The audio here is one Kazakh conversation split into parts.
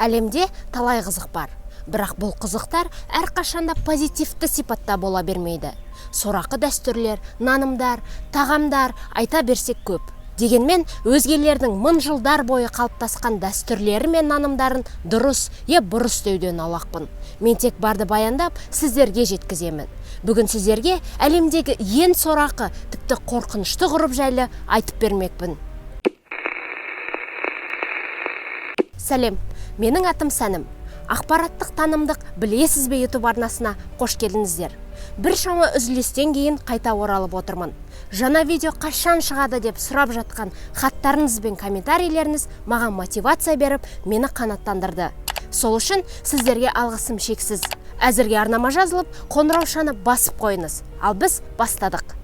Әлемде талай қызық бар. Бірақ бұл қызықтар әрқашанда позитивті сипатта бола бермейді. Сорақы дәстүрлер, нанымдар, тағамдар айта берсек көп. Дегенмен өзгелердің мың жылдар бойы қалыптасқан дәстүрлері мен нанымдарын дұрыс, е бұрыс деуден аулақпын. Мен тек барды баяндап, сіздерге жеткіземін. Бүгін сіздерге әлемдегі ең сорақы, тіпті қорқынышты ғұрып жайлы айтып бермекпін. Сәлем, менің атым Сәнім. Ақпараттық танымдық білесіз бе YouTube арнасына қош келдіңіздер. Біршама үзілістен кейін қайта оралып отырмын. Жаңа видео қашан шығады деп сұрап жатқан хаттарыңыз бен комментарийлеріңіз маған мотивация беріп, мені қанаттандырды. Сол үшін сіздерге алғысым шексіз. Әзірге арнама жазылып, қоңыраушаны басып қойыңыз. Ал біз бастадық.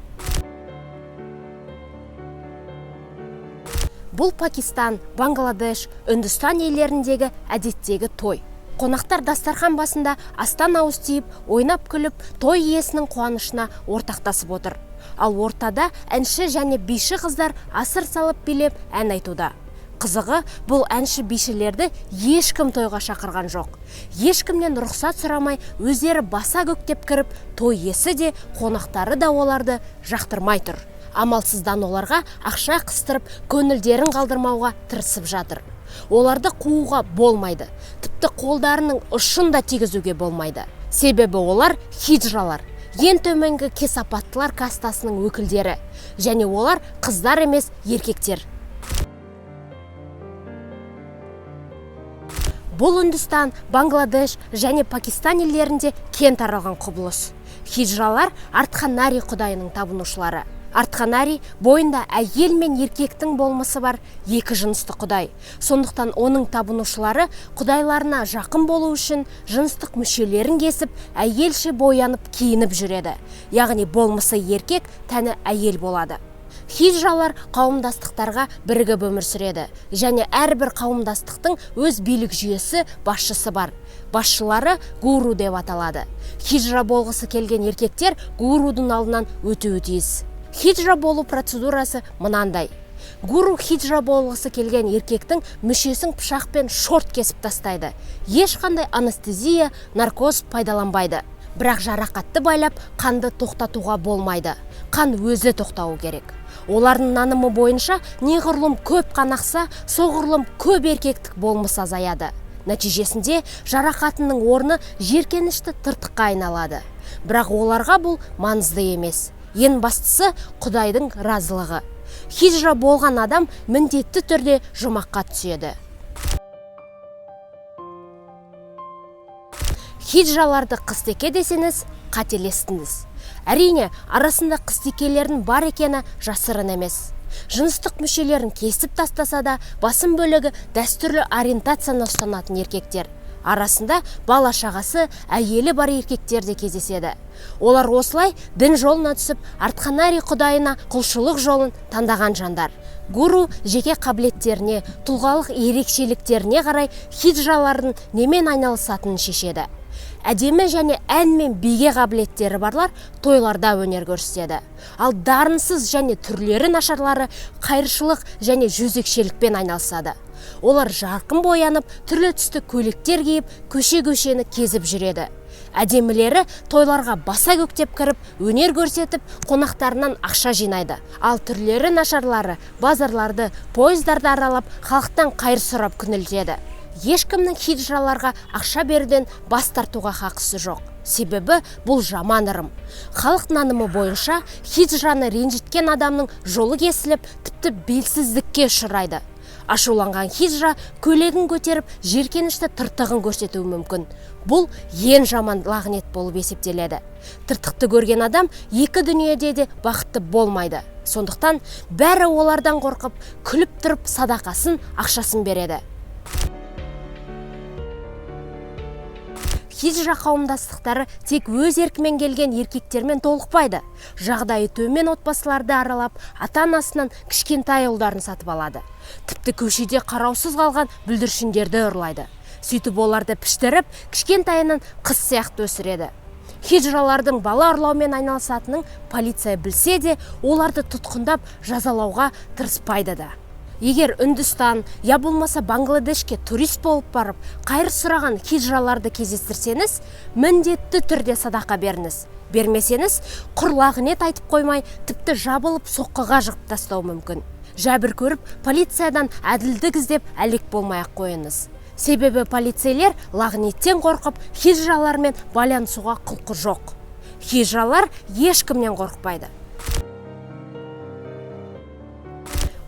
Бұл Пакистан, Бангладеш, Үндістан елдеріндегі әдеттегі той. Қонақтар дастархан басында астан ауыз тиіп, ойнап күліп, той иесінің қуанышына ортақтасып отыр. Ал ортада әнші және биші қыздар асыр салып билеп ән айтуда. Қызығы, бұл әнші бишілерді ешкім тойға шақырған жоқ. Ешкімнен рұқсат сұрамай, өздері баса көктеп кіріп, той иесі де, қонақтары да оларды жақтырмай тұр. Амалсыздан оларға ақша қыстырып, көңілдерін қалдырмауға тырысып жатыр. Оларды қууға болмайды. Тіпті қолдарының ұшын да тигізуге болмайды. Себебі олар хиджралар, ең төменгі кесапаттылар кастасының өкілдері. Және олар қыздар емес, еркектер. Бұл Үндістан, Бангладеш және Пакистан елдерінде кең таралған құбылыс. Хиджралар Артханари құдайының табынушылары. Артханари бойында әйел мен еркектің болмысы бар екі жынысты құдай. Сондықтан оның табынушылары құдайларына жақын болу үшін жыныстық мүшелерін кесіп, әйелше боянып киініп жүреді. Яғни болмысы еркек, тәні әйел болады. Хиджралар қауымдастықтарға бірігіп өмір сүреді. Және әрбір қауымдастықтың өз билік жүйесі, басшысы бар. Басшылары гуру деп аталады. Хиджра болғысы келген еркектер гурудың алдынан өтуі тиіс. Хиджра болу процедурасы мынандай. Гуру хиджра болғысы келген еркектің мүшесін пышақпен шорт кесіп тастайды. Ешқандай анестезия, наркоз пайдаланбайды. Бірақ жарақатты байлап, қанды тоқтатуға болмайды. Қан өзі тоқтауы керек. Олардың нанымы бойынша неғұрлым көп қан ақса, соғұрлым көп еркектік болмыс азаяды. Нәтижесінде жарақатының орны жеркенішті тыртыққа айналады. Бірақ оларға бұл маңызды емес. Ең бастысы Құдайдың разылығы. Хиджра болған адам міндетті түрде жұмаққа түседі. Хиджраларды қызтеке десеңіз, қателестіңіз. Әрине, арасында қызтекелердің бар екені жасырын емес. Жыныстық мүшелерін кесіп тастаса да, басым бөлігі дәстүрлі ориентацияны ұстанатын еркектер. Арасында бала шағасы, әйелі бар еркектер де кездеседі. Олар осылай дін жолына түсіп, Артханари құдайына құлшылық жолын таңдаған жандар. Гуру жеке қабілеттеріне, тұлғалық ерекшеліктеріне қарай хиджралардың немен айналысатынын шешеді. Әдемі және ән мен биге қабілеттері барлар тойларда өнер көрсетеді. Ал дарынсыз және түрлері нашарлары қайыршылық және жезөкшелікпен айналысады. Олар жарқын боянып, түрлі түсті көйлектер киіп, көше-көшені кезіп жүреді. Әдемілері тойларға баса көктеп кіріп, өнер көрсетіп, қонақтарынан ақша жинайды. Ал түрлері нашарлары базарларды, пойыздарды аралап, халықтан қайыр сұрап күнелтеді. Ешкімнің хиджраларға ақша беруден бас тартуға хақысы жоқ. Себебі бұл жаман ырым. Халық нанымы бойынша хиджраны ренжіткен адамның жолы кесіліп, тіпті белсіздікке ұшырайды. Ашуланған хиджра көйлегін көтеріп, жеркенішті тыртығын көрсетуі мүмкін. Бұл ең жаман лағнет болып есептеледі. Тыртықты көрген адам екі дүниеде де бақытты болмайды. Сондықтан бәрі олардан қорқып, күліп тұрып садақасын, ақшасын береді. Хиджра қауымдастықтары тек өз еркімен келген еркектермен толықпайды. Жағдайы төмен отбасыларды аралап, ата-анасынан кішкентай ұлдарын сатып алады. Тіпті көшеде қараусыз қалған бүлдіршіндерді ұрлайды. Сөйтіп оларды піштіріп, кішкентайынан қыз сияқты өсіреді. Хиджралардың бала ұрлаумен айналысатынын полиция білсе де, оларды тұтқындап жазалауға тырыспайды да. Егер Үндістан, я болмаса Бангладешке турист болып барып, қайыр сұраған хижраларды кездестірсеңіз, міндетті түрде садақа беріңіз. Бермесеңіз, құр лағынет айтып қоймай, тіпті жабылып соққыға жығып тастауы мүмкін. Жәбір көріп, полициядан әділдік іздеп әлек болмай-ақ қойыңыз. Себебі полицейлер лағынеттен қорқып, хижралармен байланысуға құлқы жоқ. Хижралар ешкімнен қорықпайды.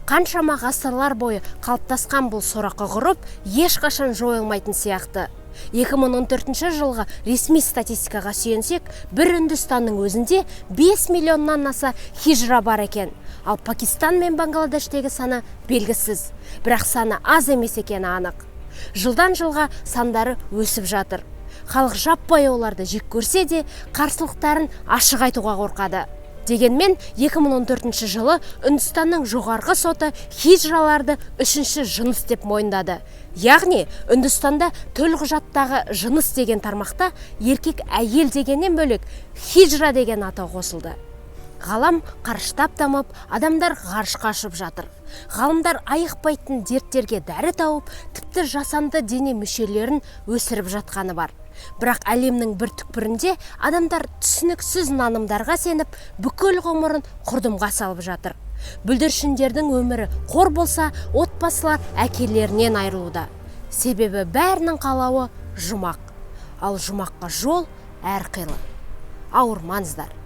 Қаншама ғасырлар бойы қалыптасқан бұл сорақы ғұрып ешқашан жойылмайтын сияқты. 2014 жылғы ресми статистикаға сүйенсек, бір Үндістанның өзінде 5 миллионнан аса хижра бар екен. Ал Пакистан мен Бангладештегі саны белгісіз, бірақ саны аз емес екені анық. Жылдан жылға сандары өсіп жатыр. Халық жаппай оларды жек көрсе де, қарсылықтарын ашық айтуға қорқады. Дегенмен 2014 жылы Үндістанның жоғарғы соты хижраларды үшінші жыныс деп мойындады. Яғни Үндістанда төлқұжаттағы жыныс деген тармақта еркек әйел дегеннен бөлек хижра деген атау қосылды. Ғалам қарыштап дамып, адамдар ғарышқа ұшып жатыр. Ғалымдар айықпайтын дерттерге дәрі тауып, тіпті жасанды дене мүшелерін өсіріп жатқаны бар. Бірақ әлемнің бір түкпірінде адамдар түсініксіз нанымдарға сеніп, бүкіл ғұмырын құрдымға салып жатыр. Бүлдіршіндердің өмірі қор болса, отбасылар әкелерінен айырылуда. Себебі бәрінің қалауы жұмақ. Ал жұмаққа жол әрқилы. Ауырмаңыздар.